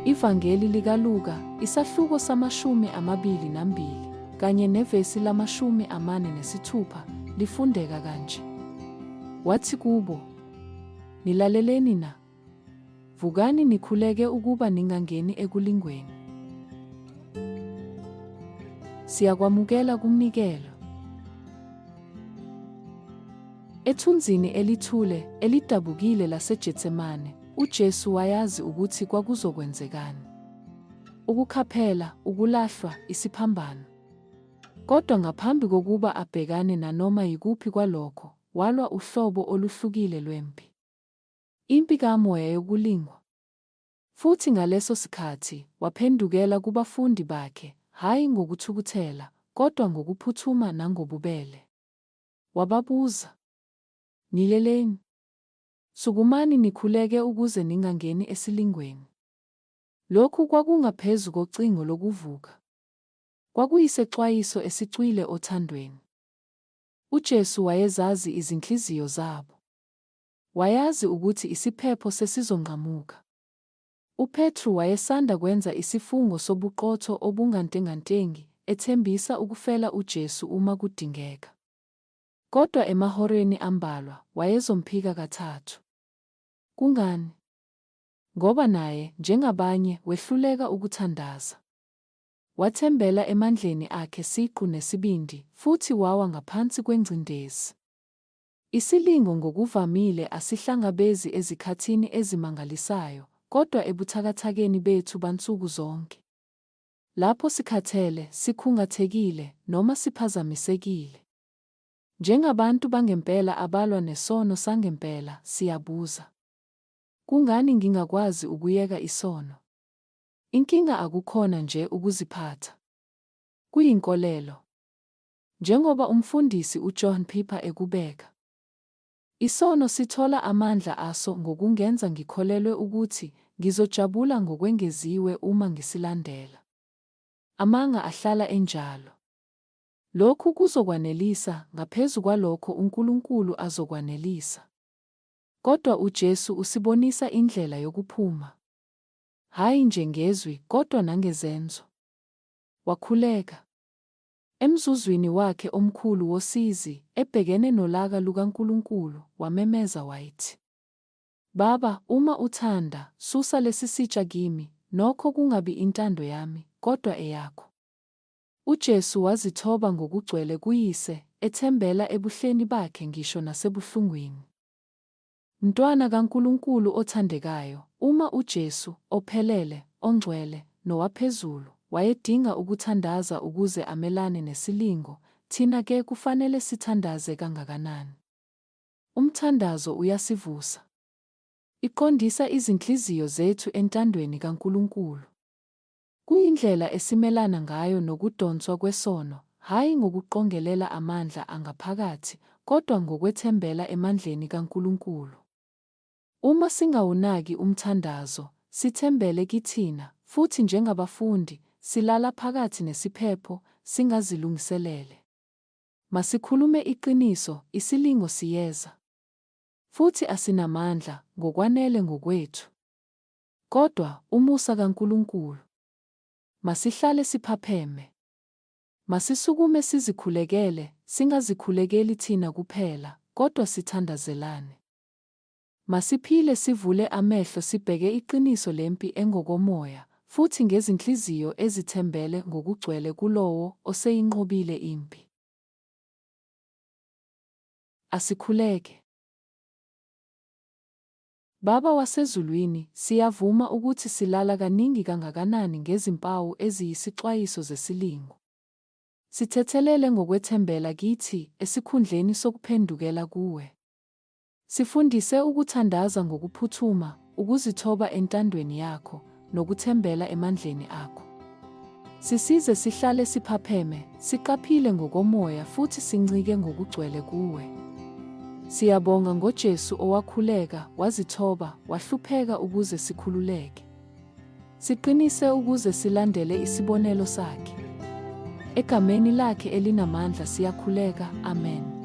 Ivangeli likaLuka, isahluko sama-22, kanye nevesi lama-46, lifundeka kanje. Wathi kubo, Nilaleleni na? Vukani nikhuleke ukuba ningangeni ekulingweni. Siyakwamukela kumnikelo. Ethunzini elithule, elidabukile laseGetsemane, uJesu wayazi ukuthi kwakuzokwenzekani. Ukukhaphela, ukulahlwa, isiphambano. Kodwa ngaphambi kokuba abhekane nanoma yikuphi kwalokho, walwa uhlobo oluhlukile lwempi. Impi kamoya yokulingwa. Futhi ngaleso sikhathi, waphendukela kubafundi bakhe, hhayi ngokuthukuthela, kodwa ngokuphuthuma nangobubele. Wababuza, Nileleni? Sukumani nikhuleke ukuze ningangeni esilingweni. Lokhu kwakungaphezu kocingo lokuvuka. Kwakuyisexwayiso esicwile othandweni. UJesu wayezazi izinhliziyo zabo. Wayazi ukuthi isiphepho sesizonqamuka. UPetru wayesanda kwenza isifungo sobuqotho obungantengantengi, ethembisa ukufela uJesu uma kudingeka. Kodwa emahoreni ambalwa, wayezomphika kathathu. Kungani? Ngoba naye, njengabanye, wehluleka ukuthandaza. Wathembela emandleni akhe siqu nesibindi, futhi wawa ngaphansi kwengcindezi. Isilingo ngokuvamile asihlangabezi ezikhathini ezimangalisayo, kodwa ebuthakathakeni bethu bansuku zonke. Lapho sikhathele, sikhungathekile, noma siphazamisekile. Njengabantu bangempela abalwa nesono sangempela, siyabuza, Kungani ngingakwazi ukuyeka isono? Inkinga akukhona nje ukuziphatha. Kuyinkolelo. Njengoba umfundisi uJohn Piper ekubeka, Isono sithola amandla aso ngokungenza ngikholelwe ukuthi ngizojabula ngokwengeziwe uma ngisilandela. Amanga ahlala enjalo. Lokhu kuzokwanelisa ngaphezu kwalokho uNkulunkulu azokwanelisa. Kodwa uJesu usibonisa indlela yokuphuma. Hhayi nje ngezwi kodwa nangezenzo. Wakhuleka. Emzuzwini wakhe omkhulu wosizi, ebhekene nolaka lukaNkulunkulu, wamemeza wathi, Baba, uma uthanda, susa lesisitsha kimi, nokho kungabi intando yami, kodwa eyakho. UJesu wazithoba ngokugcwele kuYise, ethembela ebuhleni bakhe ngisho nasebuhlungwini. Mntwana kaNkulunkulu othandekayo, uma uJesu, ophelele, ongcwele, nowaphezulu, wayedinga ukuthandaza ukuze amelane nesilingo, thina ke kufanele sithandaze kangakanani? Umthandazo uyasivusa. Iqondisa izinhliziyo zethu entandweni kaNkulunkulu. Kuyindlela esimelana ngayo nokudonswa kwesono, hhayi ngokuqongelela amandla angaphakathi, kodwa ngokwethembela emandleni kaNkulunkulu. Uma singawunaki umthandazo, sithembele kithina, futhi njengabafundi, silala phakathi nesiphepho, singazilungiselele. Masikhulume iqiniso, isilingo siyeza. Futhi asinamandla ngokwanele ngokwethu. Kodwa, umusa kaNkulunkulu. Masihlale siphapheme. Masisukume sizikhulekele, singazikhulekeli thina kuphela, kodwa sithandazelane. Masiphile sivule amehlo sibheke iqiniso lempi engokomoya, futhi ngezinhliziyo ezithembele ngokugcwele kuLowo oseyinqobile impi. Asikhuleke. Baba wasezulwini, siyavuma ukuthi silala kaningi kangakanani ngezimpawu eziyisixwayiso zesilingo. Sithethelele ngokwethembela kithi esikhundleni sokuphendukela kuwe. Sifundise ukuthandaza ngokuphuthuma, ukuzithoba entandweni yakho, nokuthembela emandleni akho. Sisize sihlale siphapheme, siqaphile ngokomoya futhi sincike ngokugcwele kuwe. Siyabonga ngoJesu owakhuleka, wazithoba, wahlupheka ukuze sikhululeke. Siqinise ukuze silandele isibonelo sakhe. Egameni lakhe elinamandla siyakhuleka. Amen.